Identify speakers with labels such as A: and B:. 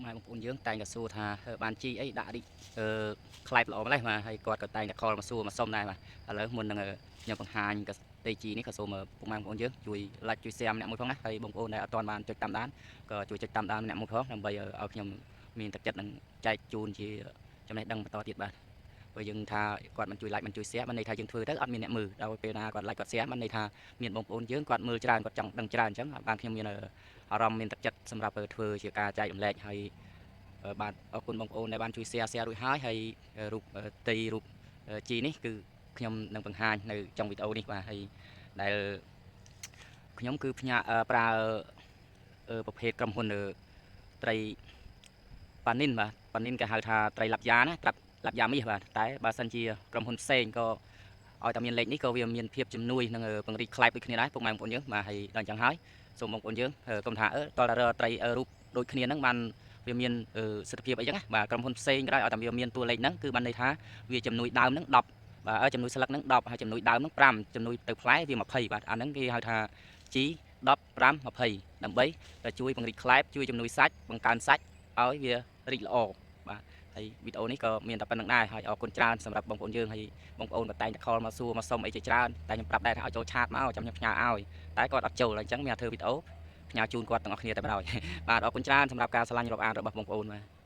A: ម៉ែបងប្អូនយើងតែងតែសួរថាបានជីអីដាក់រីកអឺខ្លែបល្អម្លេះបាទហើយគាត់ក៏តែងតែ call មកសួរមកសុំដែរបាទឥឡូវមុននឹងខ្ញុំបង្ហាញក៏តេជីនេះក៏សូមពុកម៉ែបងប្អូនយើងជួយ like ជួយ share ម្នាក់មួយផងណាហើយបងប្អូនដែលអត់ទាន់បានចុចតាមដានក៏ជួយចុចតាមដានម្នាក់មួយផងដើម្បីឲ្យខ្ញុំមានទឹកចិត្តនឹងចែកជូនជាចំណេះដឹងបន្តទៀតបាទព្រោះយើងថាគាត់មិនជួយ like មិនជួយ share បានន័យថាយើងធ្វើទៅអត់មានអ្នកមើលដល់ពេលណាគាត់ like គាត់ share បានន័យថាមានបងប្អូនយើងគាត់មើលច្រើនគាត់ចង់ដឹងច្រើនអញ្ចឹងបានខ្ញុំមានអារម្មណ៍មានទឹកចិត្តសម្រាប់ធ្វើជាការចែករំលែកហើយបាទអរគុណបងប្អូនដែលបានជួយ share share រួចហើយហើយរូបទីរូបជីនេះគឺខ្ញុំនឹងបង្ហាញនៅចុងវីដេអូនេះបាទហើយដែលខ្ញុំគឺផ្ញើប្រើប្រភេទក្រុមហ៊ុនត្រីប៉ានីនបាទប៉ានីនគេហៅថាត្រីឡាប់យ៉ាណាត្រាប់ឡាប់យ៉ាមាសបាទតែបើសិនជាក្រុមហ៊ុនផ្សេងក៏ឲ្យតែមានលេខនេះក៏វាមានភាពជំនួយនឹងពង្រីកខ្លែបដូចគ្នាដែរពុកម៉ែបងប្អូនយើងបាទហើយដល់អញ្ចឹងហើយសូមបងប្អូនយើងកុំថាអឺតើត្រីរូបដូចគ្នាហ្នឹងបានវាមានសិទ្ធិភាពអីចឹងណាបាទក្រុមហ៊ុនផ្សេងក៏ដោយឲ្យតែវាមានតួលេខហ្នឹងគឺបានន័យថាវាជំនួយដើមហ្នឹង10បាទជំនួយស្លឹកហ្នឹង10ហើយជំនួយដើមហ្នឹង5ជំនួយទៅផ្លែវា20បាទអាហ្នឹងគេហៅថា G 10 5 20ដើម្បីតែជួយពង្រីកខ្លែបជួយជំនួយសាច់បង្កើនសាច់ឲ្យវារីកល្អបាទហើយវីដេអូនេះក៏មានតែប៉ុណ្្នឹងដែរហើយអរគុណច្រើនសម្រាប់បងប្អូនយើងហើយបងប្អូនក៏តែងតែ call មកសួរមកសុំអីជាច្រើនតែខ្ញុំប្រាប់ដែរថាឲ្យចូល chat មកចាំខ្ញុំផ្ញើឲ្យតែគាត់អត់ចូលអញ្ចឹងមានតែធ្វើវីដេអូផ្ញើជូនគាត់ទាំងអស់គ្នាតែម្ដងបាទអរគុណច្រើនសម្រាប់ការឆ្លាញ់រាប់អានរបស់បងប្អូនបាទ។